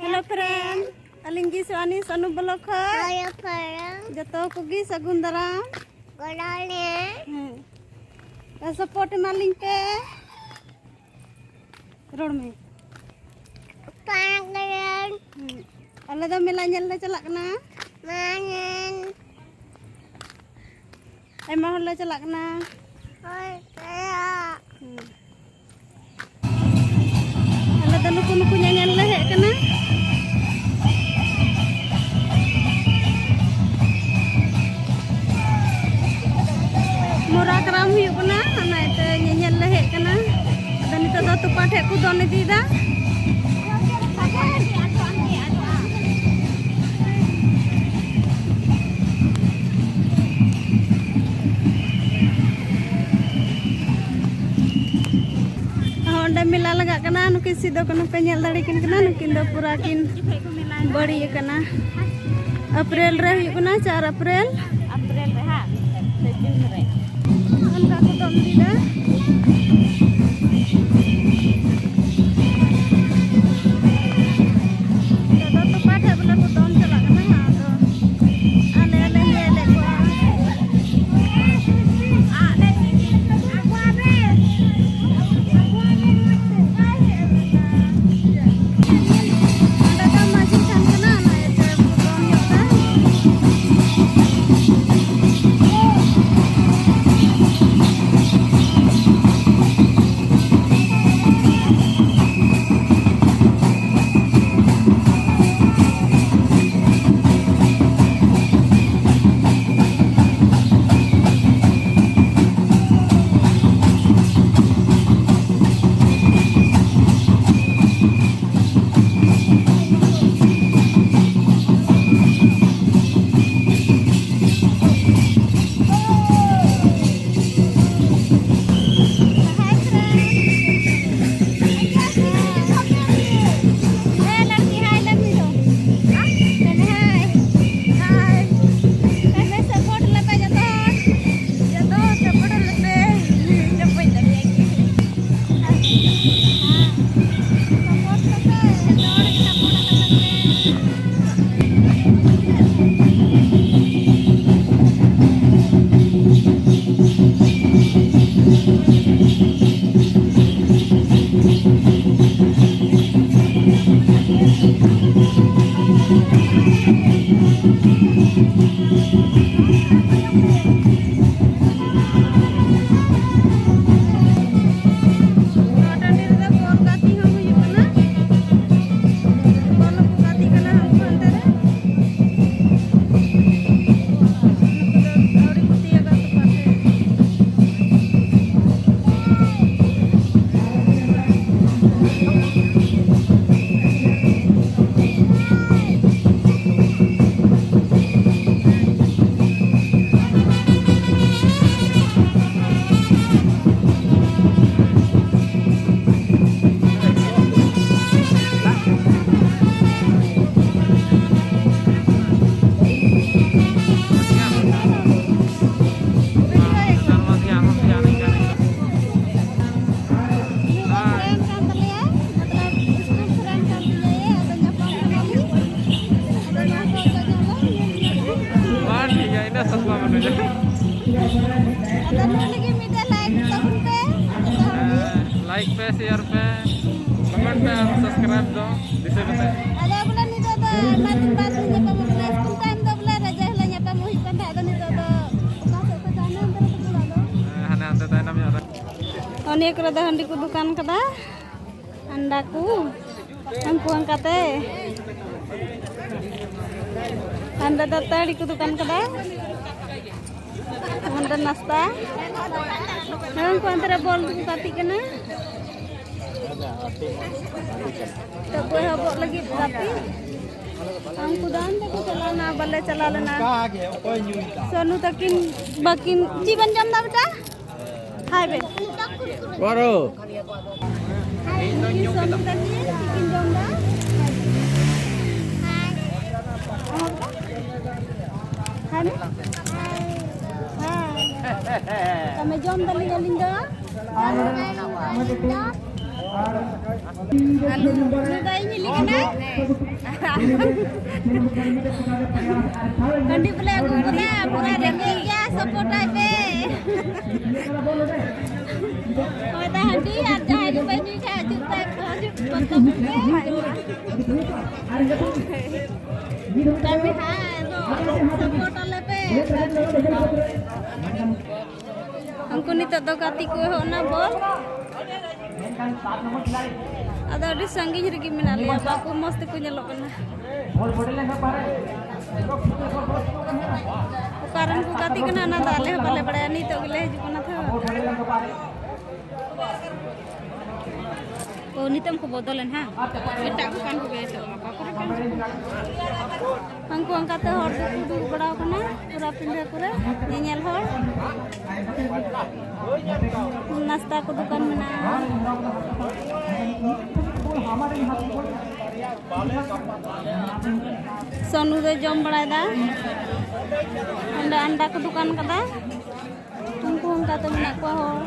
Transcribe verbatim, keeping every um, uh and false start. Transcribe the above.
Hello friend, ᱟᱹᱞᱤᱧ ᱜᱮ ᱥᱤᱣᱟᱱᱤ ᱥᱟᱱᱩ blog ᱠᱷᱚᱱ᱾ Hello friend. ᱡᱚᱛᱚ ᱠᱚᱜᱮ ᱥᱟᱹᱜᱩᱱ ᱫᱟᱨᱟᱢ᱾ ᱜᱚᱰᱟ ᱨᱮ᱾ ᱦᱮᱸ᱾ support ᱮᱢᱟ ᱞᱤᱧ ᱯᱮ᱾ ᱨᱚᱲ ᱢᱮ᱾ ᱯᱷᱨᱮᱱᱰ᱾ ᱦᱮᱸ᱾ ᱟᱞᱮ ᱫᱚ ᱢᱮᱞᱟ ᱧᱮᱞ ᱞᱮ ᱪᱟᱞᱟᱜ ᱠᱟᱱᱟ᱾ ᱢᱟᱱᱮ᱾ ᱟᱭᱢᱟ ᱦᱚᱲ ᱞᱮ ᱪᱟᱞᱟᱜ ᱠᱟᱱᱟ᱾ ᱦᱳᱭ, ᱪᱟᱞᱟᱜ᱾ ᱦᱩᱸ᱾ ᱟᱞᱮ ᱫᱚ ᱱᱩᱠᱩ, ᱱᱩᱠᱩ ᱧᱮᱧᱮᱞ ᱞᱮ ᱦᱮᱡ ᱠᱟᱱᱟ᱾ ᱢᱚᱨᱟ ᱠᱟᱨᱟᱢ ᱦᱩᱭᱩᱜ ᱠᱟᱱᱟ, ᱚᱱᱟ ᱤᱭᱟᱹᱛᱮ ᱧᱮᱧᱮᱞ ᱞᱮ ᱦᱮᱡ ᱠᱟᱱᱟ᱾ ᱟᱫᱚ ᱱᱤᱛᱚᱜ ᱫᱚ ᱛᱚᱯᱟ ᱴᱷᱮᱡ ᱠᱚ ᱫᱚᱱ ᱤᱫᱤᱭᱮᱫᱟ᱾ ᱚᱸᱰᱮ ᱢᱮᱞᱟ ᱞᱟᱜᱟᱜ ᱠᱟᱱᱟ᱾ ᱱᱩᱠᱤᱱ ᱥᱤᱫᱚ ᱠᱟᱹᱱᱦᱩ ᱯᱮ ᱧᱮᱞ ᱫᱟᱲᱮ ᱠᱤᱱ ᱠᱟᱱᱟ᱾ ᱱᱩᱠᱤᱱ ᱫᱚ ᱯᱩᱨᱟ ᱠᱤᱱ ᱵᱟᱹᱲᱤᱡ ᱟᱠᱟᱱᱟ᱾ ᱮᱯᱨᱤᱞ ᱨᱮ ᱦᱩᱭᱩᱜ ᱠᱟᱱᱟ, ᱪᱟᱨ ᱮᱯᱨᱤᱞ᱾ ᱮᱯᱨᱤᱞ ᱨᱮ ᱦᱟᱸᱜ ᱥᱮ ᱡᱩᱱ ᱨᱮ? ᱚᱱᱠᱟ ᱠᱚ ᱫᱚᱱ ᱤᱫᱤᱭᱮᱫᱟ᱾ ᱱᱤᱛᱚᱜ ᱫᱚ ᱛᱚᱯᱟ ᱴᱷᱮᱡ ᱵᱚᱞᱮ ᱠᱚ ᱫᱚᱱ ᱪᱟᱞᱟᱜ ᱠᱟᱱᱟ᱾ ᱟᱫᱚ ᱟᱞᱮ ᱞᱮ ᱧᱮᱞᱮᱫ ᱠᱚᱣᱟ᱾ ᱚᱸᱰᱮ ᱫᱚ ᱢᱟᱹᱡᱷᱤ ᱛᱷᱟᱱ ᱠᱟᱱᱟ, ᱚᱱᱟ ᱤᱭᱟᱹᱛᱮ ᱵᱚᱞᱚᱱ ᱦᱩᱭᱩᱜ ᱠᱟᱱᱟ᱾ ᱱᱚᱣᱟ ᱴᱟᱺᱰᱤ ᱨᱮᱫᱚ ᱵᱚᱞ ᱜᱟᱛᱮ ᱦᱚᱸ ᱦᱩᱭᱩᱜ ᱠᱟᱱᱟ᱾ ᱵᱚᱞ ᱦᱚᱸᱠᱚ ᱜᱟᱛᱮᱜ ᱠᱟᱱᱟ ᱦᱟᱱᱠᱩ ᱦᱟᱱᱛᱮ ᱨᱮ᱾ ᱱᱩᱠᱩ ᱫᱚ ᱟᱹᱣᱨᱤ ᱠᱚ ᱛᱤᱭᱟᱹᱜᱟ ᱛᱚ ᱯᱟᱥᱮ᱾ ᱤᱧ ᱫᱚ friend ᱠᱟᱱ ᱛᱟᱞᱮᱭᱟᱭ, ᱢᱚᱛᱞᱚᱵ ᱥᱠᱩᱞ friend ᱠᱟᱱ ᱛᱤᱧᱟᱭ, ᱟᱫᱚ ᱧᱟᱯᱟᱢ ᱠᱟᱱᱟᱞᱮ᱾ ᱟᱫᱚ ᱱᱚᱣᱟ ᱠᱚ ᱚᱡᱚᱜ ᱧᱚᱜ ᱞᱮ᱾ ᱵᱟᱝ ᱴᱷᱤᱠ ᱜᱮᱭᱟ, ᱤᱱᱟᱹ ᱥᱚᱥᱢᱟ ᱵᱟᱹᱱᱩᱜᱼᱟ᱾ ᱟᱫᱚ ᱱᱩᱭ ᱞᱟᱹᱜᱤᱫ ᱢᱤᱫᱴᱮᱱ like ᱛᱟᱵᱚᱱ ᱯᱮ᱾ ᱦᱮᱸ, like ᱯᱮ, share ᱯᱮ, comment ᱯᱮ ᱟᱨ subscribe ᱫᱚ ᱫᱤᱥᱟᱹ ᱠᱟᱛᱮ᱾ ᱟᱫᱚ ᱵᱚᱞᱮ ᱱᱤᱛᱚᱜ ᱫᱚ ᱟᱭᱢᱟ ᱫᱤᱱ ᱵᱟᱫ ᱞᱮ ᱧᱟᱯᱟᱢᱚᱜ ᱠᱟᱱᱟ᱾ ᱥᱠᱩᱞ time ᱫᱚ ᱵᱚᱞᱮ ᱨᱟᱡᱟ ᱦᱤᱞᱳᱜ ᱧᱟᱯᱟᱢᱚᱜ ᱦᱩᱭᱩᱜ ᱠᱟᱱ ᱛᱟᱦᱮᱸᱫ᱾ ᱟᱫᱚ ᱱᱤᱛᱚᱜ ᱫᱚ ᱚᱠᱟ ᱥᱮᱫ ᱠᱚ ᱪᱟᱞᱟᱣ ᱮᱱᱟ, ᱚᱱᱛᱮ ᱨᱮᱠᱚ ᱫᱩᱲᱩᱵ ᱟᱫᱚ᱾ ᱦᱮᱸ, ᱦᱟᱱᱮ ᱦᱟᱱᱛᱮ ᱛᱟᱭᱱᱚᱢ ᱧᱚᱜ ᱨᱮ᱾ ᱚ, ᱱᱤᱭᱟᱹ ᱠᱚᱨᱮ ᱫᱚ ᱦᱟᱺᱰᱤ ᱠᱚ ᱫᱚᱠᱟᱱ ᱠᱟᱫᱟ᱾ ᱦᱟᱸᱰᱟ ᱠᱚ, ᱦᱟᱱᱠᱩ ᱦᱟᱱᱠᱟᱛᱮ᱾ ᱦᱟᱸᱰᱮ ᱫᱚ ᱛᱟᱹᱲᱤ ᱠᱚ ᱫᱚᱠᱟᱱ ᱠᱟᱫᱟ᱾ ᱦᱟᱸᱰᱮ ᱱᱟᱥᱛᱟ᱾ ᱦᱮᱸ, ᱩᱱᱠᱩ ᱦᱟᱱᱛᱮ ᱨᱮ ᱵᱚᱞ ᱠᱚ ᱜᱟᱛᱮᱜ ᱠᱟᱱᱟ᱾ ᱛᱚ ᱚᱠᱚᱭ ᱦᱚᱸ ᱵᱚᱞ ᱞᱟᱹᱜᱤᱫ ᱜᱟᱛᱮ᱾ ᱩᱱᱠᱩ ᱫᱚ ᱦᱟᱱᱛᱮ ᱠᱚ ᱪᱟᱞᱟᱣ ᱞᱮᱱᱟ, ᱵᱟᱞᱮ ᱪᱟᱞᱟᱣ ᱞᱮᱱᱟ᱾ ᱥᱚᱱᱩ ᱛᱟᱹᱠᱤᱱ ᱵᱟᱹᱠᱤᱱ, ᱪᱮᱫ ᱵᱮᱱ ᱡᱚᱢ ᱮᱫᱟ ᱵᱮᱴᱟ? ᱦᱟᱭ ᱵᱮᱱ᱾ ᱵᱟᱨᱚ᱾ ᱦᱟᱭ, ᱱᱩᱠᱤᱱ ᱥᱚᱱᱩ ᱛᱟᱹᱠᱤᱱ ᱪᱮᱫ ᱠᱤᱱ ᱡᱚᱢ ᱮᱫᱟ? ᱦᱟᱭ ᱢᱮ᱾ ᱦᱟᱭ᱾ ᱛᱟᱢᱮ ᱡᱚᱢ ᱫᱟᱞᱤᱧ ᱟᱹᱞᱤᱧ ᱫᱚ᱾ ᱟᱨ ᱱᱩᱭ ᱫᱚ ᱤᱧ ᱦᱤᱞᱤ ᱠᱟᱱᱟᱭ᱾ ᱦᱟᱺᱰᱤ ᱵᱚᱞᱮ ᱟᱹᱜᱩ ᱠᱟᱫᱟ, ᱯᱩᱨᱟᱹ ᱨᱮᱸᱜᱮᱡ ᱜᱮᱭᱟ, support ᱟᱭ ᱯᱮ᱾ ᱦᱳᱭ ᱫᱟ ᱦᱟᱺᱰᱤ, ᱟᱨ ᱡᱟᱦᱟᱸᱭ ᱜᱮ ᱵᱟᱭ ᱧᱩᱭ ᱠᱷᱟᱡ ᱦᱤᱡᱩᱜ ᱯᱮ, ᱦᱤᱡᱩᱜ ᱯᱮ᱾ ᱠᱟᱹᱢᱤ ᱦᱟᱸᱜ, ᱟᱫᱚ support ᱟᱞᱮ ᱯᱮ᱾ ᱩᱱᱠᱩ ᱱᱤᱛᱚᱜ ᱫᱚ ᱜᱟᱛᱮ ᱠᱚ ᱮᱦᱚᱵ ᱮᱱᱟ ᱵᱚᱞ᱾ ᱟᱫᱚ ᱟᱹᱰᱤ ᱥᱟᱺᱜᱤᱧ ᱨᱮᱜᱮ ᱢᱮᱱᱟᱜ ᱞᱮᱭᱟ, ᱵᱟᱠᱚ ᱢᱚᱡᱽ ᱛᱮᱠᱚ ᱧᱮᱞᱚᱜ ᱠᱟᱱᱟ᱾ ᱚᱠᱟ ᱨᱮᱱ ᱠᱚ ᱜᱟᱛᱮ ᱠᱟᱱᱟ, ᱚᱱᱟ ᱫᱚ ᱟᱞᱮ ᱦᱚᱸ ᱵᱟᱞᱮ ᱵᱟᱲᱟᱭᱟ, ᱱᱤᱛᱚᱜ ᱜᱮᱞᱮ ᱦᱤᱡᱩᱜ ᱠᱟᱱᱟ ᱛᱚ᱾ ᱚ, ᱱᱤᱛᱚᱜ ᱠᱚ ᱵᱚᱫᱚᱞᱮᱱ ᱦᱟᱸ? ᱮᱴᱟᱜ ᱠᱚ ᱠᱟᱱ ᱠᱚᱜᱮ ᱱᱤᱛᱚᱜ ᱢᱟ, ᱚᱠᱟ ᱠᱚᱨᱮ ᱠᱟᱱ ᱪᱚ᱾ ᱦᱟᱱᱠᱩ ᱦᱟᱱᱠᱟᱛᱮ ᱦᱚᱲ ᱫᱚᱠᱚ ᱫᱩᱲᱩᱵ ᱵᱟᱲᱟ ᱟᱠᱟᱱᱟ, ᱯᱩᱨᱟ ᱯᱤᱸᱰᱟᱹ ᱠᱚᱨᱮ ᱧᱮᱧᱮᱞ ᱦᱚᱲ᱾ ᱱᱟᱥᱛᱟ ᱠᱚ ᱫᱚᱠᱟᱱ ᱢᱮᱱᱟᱜᱼᱟ᱾ ᱥᱚᱱᱩ ᱫᱚᱭ ᱡᱚᱢ ᱵᱟᱲᱟᱭᱮᱫᱟ᱾ ᱚᱸᱰᱮ ᱟᱱᱰᱟ ᱠᱚ ᱫᱚᱠᱟᱱ ᱠᱟᱫᱟ᱾ ᱩᱱᱠᱩ ᱚᱱᱠᱟ ᱛᱮ ᱢᱮᱱᱟᱜ ᱠᱚᱣᱟ ᱦᱚᱲ᱾